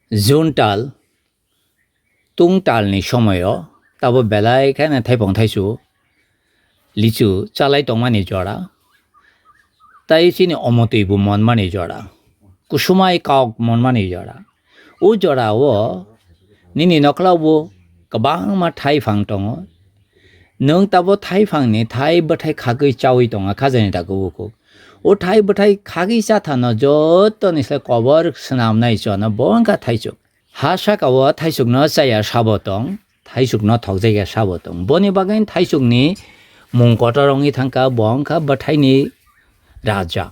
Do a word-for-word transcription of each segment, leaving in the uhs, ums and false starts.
June tal, tung talni somoio tabo belai kheno thaipong thaisu, lichu chalai tongmani jora, tai chini omotwibo monmani jora, kusumai kok monmani jora. O jorao nini nokhla bo kwbangma thaiphang tongo. Nwng tabo thaiphangni thai bwthai khagwi chaui tongo khajani dago bukhuk. O thai bwthai khagwi chathano jotoni se kobor swnamnai chono bo wngkha thaisuk. Ha sakao thaisukno chaya sabo tong, thaisukno thokjakya sabo tong. Boni bagwi thaisukni mung kotor wngwi thangkha, bo wngkha bwthaini raja.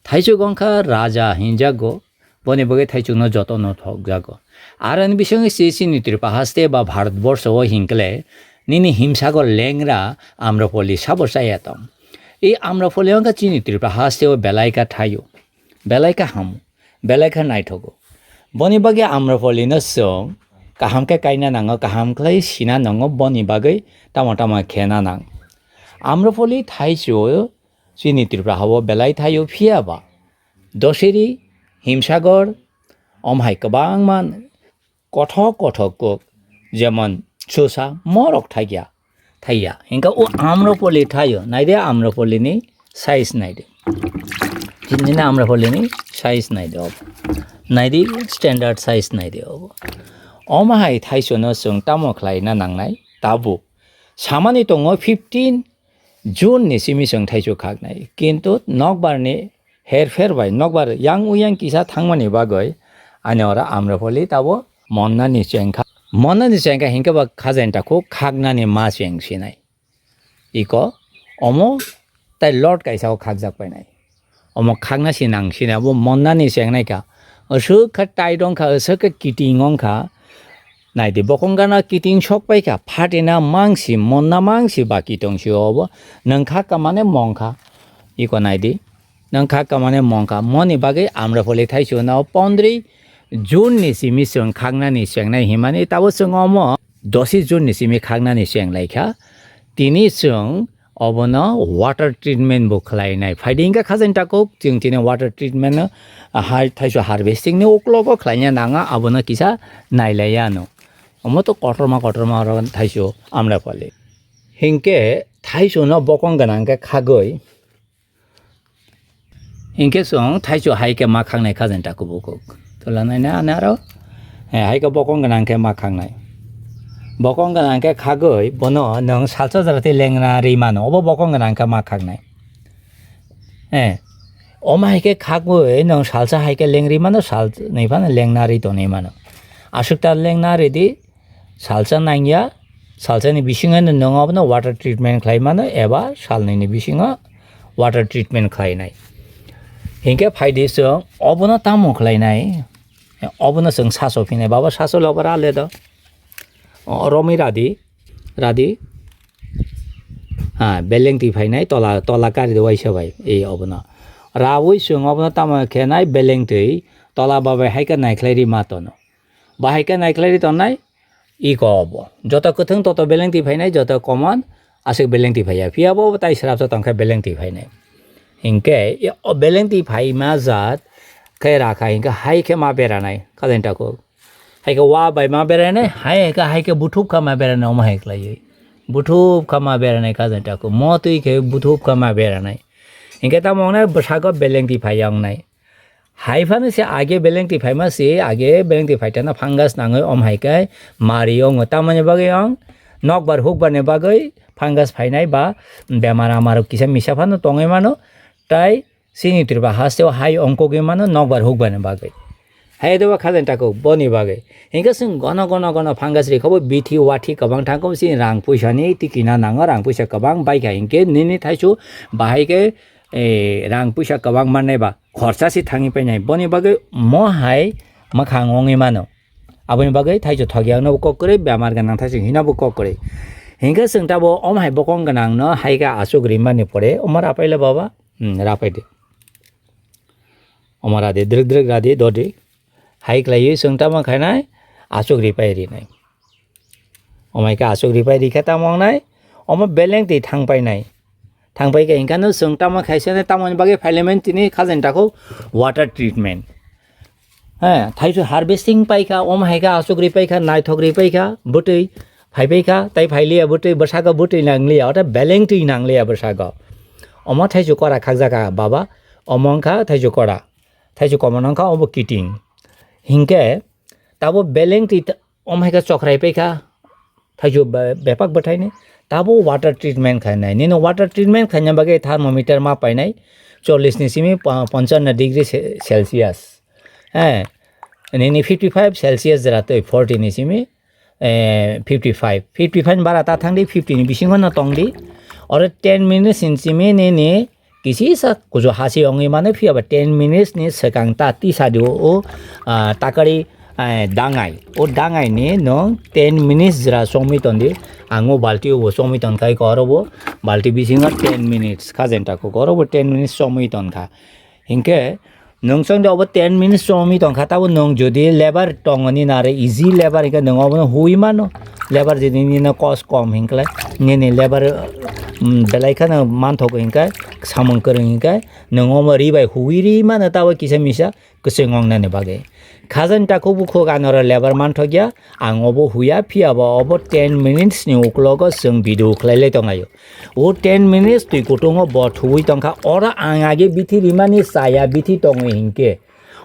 Thaisuk wngkha raja hinjago, boni bagwi thaisukno jotono thokjago. Aroni bisingwi si chini Tripura haste ba Bharat borsho o hinkle nini himsagor lengra Amrapoli sabo chaya tong. I Amrapoli wngkha chini Tripura haste o belai kha thaio, belai kha hamu, belai kha naithogo. Boni bagwi Amrapoli no chwng kaham khe kaina nango, kaham khlai sina nango, boni bagwi tamo tamo khena nang. Amrapoli thaichu chini Tripura hao belai thaio, phiya ba Doseri, Himsagor, om hai kwbangma kothok kothok kok, jemon Chusa, morok thaiya, thaiya. Hingkha o Amrapoli thaio, naide Amrapoli ni size naide. Chini na Amrapoli ni size naide obo. Naidi standard size naide obo. Omo hai thaisono chwng tamo khlaina nangnai tabuk. Samani tongo fifteen June ni simi chwng thaichuk khaknai. Kintu nokbar ni herpher bai nokbar yang uyang kisa thangmani bagwi ani oro Amrapoli tabo monnani chengkha. Monnani chengkha hinkhe ba khajaini takhuk khaknani ma cheng sinai. Iko omo tai lot kaisa o khakjak painai. Omo khakna si nang sini abo monnani chengnai kha. Aswk kha tight wng kha, aswk kha kiting wng kha. Naidi bokong gana kiting sok pai kha, phatina mangsi, monna mangsi baki tong si obo. Nang kha ka mane mong kha. Iko naidi. Nang kha ka mane mong kha. Moni bagwi Amrapoli thaichuk no pondri June ni simi chwng khaknani chengnai himani tabo chwng omo dosi June ni simi khaknani cheng lai kha. Tini chwng obono water treatment bo khlai nai. Phaidi hingkha khajani takhuk, chwng tini water treatment no, ah, hai thaichuk harvesting ni uklogo khlaina nanga, abono kisa nai lai ya no. Omo to kotorma kotorma oro thaichuk Amrapoli. Hinkhe thaichuk no bokong gwnang khe khagwi, hinkhe chwng thaichuk hai khe ma khaknai khajani takhuk bukhuk. Tola nai na ani aro. He, hai khe bokong gwnang khe ma khaknai. Bokong gwnang khe khagwi bono nwng salsa jora tei lengna ri mano. Obo bokong gwnang khe ma khaknai. He, omo hai khe khagwi nwng salsa hai khe lengri mano, sal nwi phano lengna ri tonwi mano. Aswk ta lengna ri di, salsa nangya, salsani bisingo nwng obono water treatment khlai mano eba salnwini bisingo water treatment khlainai. Hinkhe phaidi chwng obono tamo khlainai? Obono chwng saso phinai, baba saso lobo ra le do. O, romwi radi, radi. Ha, beleng twi phainai tola, tola kari do waisa bai, ei obono. Rawi chwng obono tamo khenai beleng twi tola babai hai khe naikhlai ri ma tono. Bahai khe naikhlai ri tongnai, iko obo. Joto kwthwng toto beleng twi phainai, joto common aswk beleng twi phaiya. Phiya bo tai srapsa tongkha beleng twi phainai. Hinkhe i o beleng twi phaima jat khe rakha hinkhe hai khe ma beranai, khajani takhuk. Hai khe wa bai ma beranai, hai khe, hai khe buthup kha ma beranai, omo hai khlaiwi. Buthup kha ma beranai khajani takhuk. Mo twi khe buthup kha ma beranai. Hinkhe tamo wngnai bwsako beleng twi phaiya wngnai. Hai phano se age beleng twi phaima se, age beleng twi phaitana fungus nangwi om hai khe mari wngo. Tamoni bagwi ang nokbar hukbar ni bagwi fungus phainai ba bemar amar kisa misa phano tongwi mano. Tai chini Tripura haste o hai ongkogwi mano nokbar hukbar ni bagwi. Hai do khajani takhuk boni bagwi. Hinkhe chwng gono gono gono fungus ri khobo bithi wathi kwbang thangkho chini rang puisa ni tikina nango, rang puisa kwbang bai kha hinkhe nini thaichu bahai khe, eh, rang puisa kwbang mannai ba khorsa se thangwi painai. Boni bagwi mo hai mwkhang wngwi mano. Aboni bagwi thaichu thokya no kok kwrwi, bemar gwnang thaichu hino bo kok kwrwi. Hinkhe chwng tabo om hai bokong gwnang no hai khe aswk rimani pore omo rapai le baba, hmm, rapai de. Omo radi, drwk drwk radi, dodi. Hai khlaiwi chwng tamo khainai, aswk ripai rinai. Omo hai khe aswk ripai rikhe tamo wngnai, omo beleng twi thangpainai. Thangpai khe hinkhano chwng tamo khaisa nai, tamoni bagwi phailaimen tini khajani takhuk water treatment. He, thaichu harvesting paikha, om haikha, asuk ri paikha, naithok ri paikha, bwtwi phai paikha, tai phailiya bwtwi bwsago bwtwi nangliya, ota beleng twi nangliya bwsago. Omo thaichu kora khakjaka baba, omo wngkha thaichu kora, thaichu komo wngkha obo kiting. Hinkhe tabo beleng twi ta-, om haikha chokrai paikha, thaichu be-, bepak bwthaini, tabo water treatment khainai. Nini water treatment khaina bagwi thermometer ma painai, chollish ni simi pa-, ponchonno degree ce-, Celsius. He, nini fifty five Celsius jora twi forty ni simi, eh, fifty five. Fifty five ni bara ta thangdi, fifty ni bisingo no tongdi. Oro ten minutes ni simi nini kisisa kuchu hasi ongwi mano, phiya ba ten minutes ni swkang ta tisa di o, o, ah, takari, eh, dangai. O dangai ni nwng ten minutes jora chomwi tondi. Ang o balti o bo chomwi tonkha, eko oro bo balti bisingo ten minutes. Khajen takhuk oro bo ten minutes chomwi tonkha. Hinkhe nwng chwng de obo ten minutes chomwi tongkha, tabo nwng jodi lebar tongoni nare easy lebar hinkhe nwng obono hui mano. Lebar jodi nini kos kom hinkhe nini lebar, mm, belai kheno manthogo hinkhe samung kwrwng hinkhe nwng omo ri bai hui ri mano, tabo kisa misa kwchwng wngnani bagwi. Khajan takhuk bukhuk anoro lebar manthokya, ang obo huya, phiya ba obo ten minutes ni uklogo chwng video khlai lai tonglaio. O ten minutes twi kutungo bo thuwi tongkha, oro ang age bithi rimani chaya bithi tongwi hinkhe.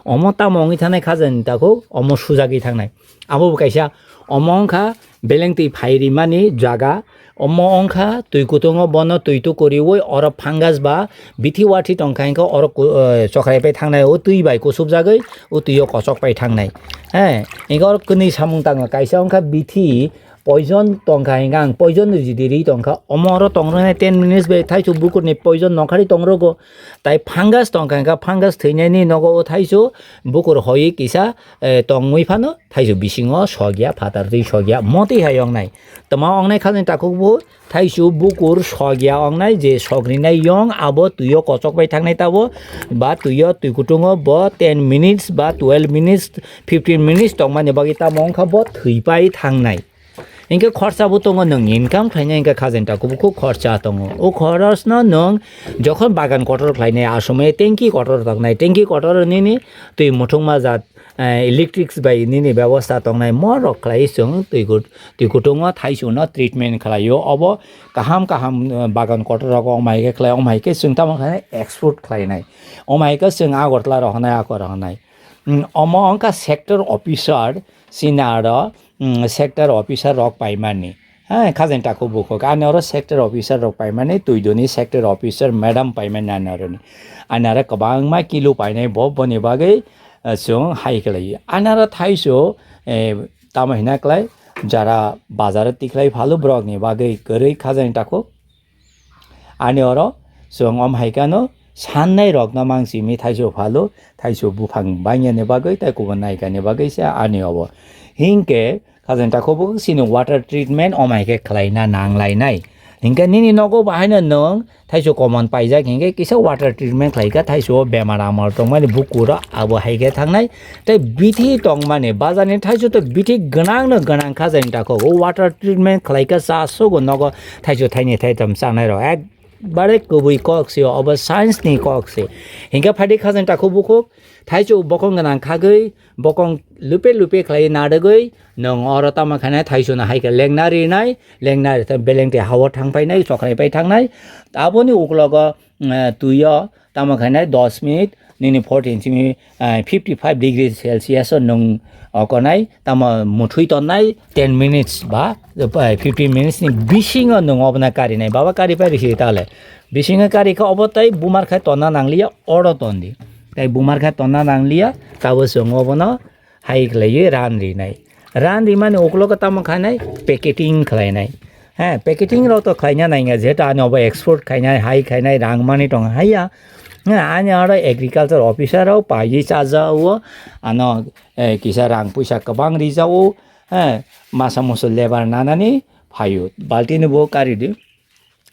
Omo tamo wngwi thanai khajan takhuk, omo sujagwi thangnai. Abo bo kaisa, omo wngkha beleng twi phai rimani jaga, omo wngkha twi kutungo bono twi tukuriwi oro fungus ba bithi wathi tongkha hinkhe oro ku-, eh, chokrai pai thangnai, o twi bai kusubjagwi o twi o kochok pai thangnai. He, hinkhe oro kwnwi samung tango, kaisa wngkha bithi poison tongkha hinkhe ang poison rwjidi ri tongkha, omo oro tongrwnai ten minutes bai thaichuk bukurni poison nongkhari tongrogo, tai fungus tongkha hinkhe fungus thwinani nogo o thaichuk bukur hoi kisa, eh, tongwi phano thaichuk bisingo sogya, phatar twi sogya, motwi hai wngnai. Twma wngnai khajani takhuk bo thaichuk bukur sogya wngnai, je sogrinai yong abo twi o kochok bai thangnai tabo, ba twi o twi kutungo bo ten minutes ba twelve minutes, fifteen minutes tongmani bagwi tamo wngkha bo thwi pai thangnai. Hinkhe khorsa bo tongo, nwng income khlainai hinkhe khajani takhuk bo khorsa tongo. O khorosno nwng jokhon bagan kotor khlainai, asomai tanki kotor toknai, tanki kotor nini twi muthungma jat, eh, electrics bai nini bebosta tongnai, morok khlai chwng twi kut-, twi kutungo thaichukno treatment khlaio. Obo kaham kaham, eh, bagan kotor rogo omai khe khlai, omai khe chwng tamo khe export khlainai. Omai khe chwng Agartala rohonai, ako rohonai. Mm, omo wngkha sector officer, sini aro, mm, sector officer rok paimani. Ha, khajani takhuk bukhuk. Ani oro sector officer rok paimani, Twidoni sector officer madam paimani ani oro ni. Ani aro kwbangma kilo painai bo, boni bagwi, eh, chwng hai khlai. Ani aro thaichuk, eh, tamo hina khlai, jara bazar o tikhlai phalo borok ni bagwi kwrwi khajani takhuk. Ani oro chwng om hai kheno sannai rokno mang simi thaichuk phalo, thaichuk buphang bangya ni bagwi tei kubun naikha ni bagwi se ani obo. Hinkhe khajani takhuk bukhuk chini water treatment om hai khe khlaina nang lainai. Hinkhe nini nogo bahaino nwng thaichuk common paijak hinkhe kisa water treatment khlai kha, thaichuk o bemar amar tongmani bukuro abo hai khe thangnai. Tei bithi tongmani bazar ni thaichuk to bithi gwnang no gwnang khajani takhuk. O water treatment khlai kha cha sugo nogo thaichuk thaini thaitham chanai rok. Ekbare kubui kok se, obo science ni kok se. Hinkhe phaidi khajani takhuk bukhuk thaichuk bokong gwnang khagwi, bokong lupe lupe khlai nadagwi, nwng oro tamo khainai thaichuk no hai khe lengna rinai, lengna ri beleng twi hao thang painai, chokrai pai thangnai. Aboni uklogo, eh, twi o tamo khainai dos minute, nini fourteen simi, eh, fifty five degree Celsius o nwng okonai, tamo muthwi tonnai ten minutes ba, eh, fifteen minutes ni bisingo nwng obono karinai. Baba kari pai risi tale. Bisingo kari kha obo tai bumar khai tonna nangliya, oro tondi. Tai bumar khai tonna nangliya, tabo chwng obono hai khlaiwi ran rinai. Ran rimani uklogo tamo khainai packeting khlainai. He, packeting rok to khlaina nangya, jehetu ani obo export khainai, hai khainai, rang mani tong haiya. He, ani aro agriculture officer rok paiwi chajao, ano, eh, kisa rang puisa kwbang rijao, he, masa musu lebar nanani phaio, balti ni bo kari di.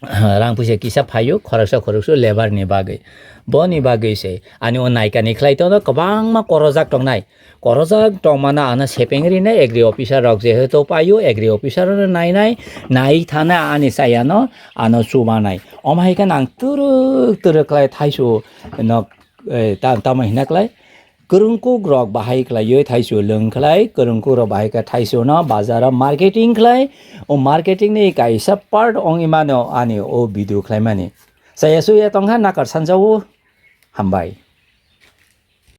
Rang puisa kisa phaio, khoroksa khoroksa lebar ni bagwi. Boni bagwi se ani o naikani khlai tono kwbangma korojak tongnai. Korojak tongmano ano sepeng rinai agri officer rok jehetu paio, agri officer no nainai, nai thana ani chayano ano chubanai. Omo hai khe nang twrwk twrwk khlai thaisu no, eh, ta-, tamo hina khlai. Kwrwngkuk rok bahai khlaiwi thaisu lwng khlai, kwrwngkuk rok bahai khe thaisu no bazar o marketing khlai, o marketing ni kaisa part ongwi mano ani o video khlaimani. Chaya suya tongkha nakar sanjao, hambai.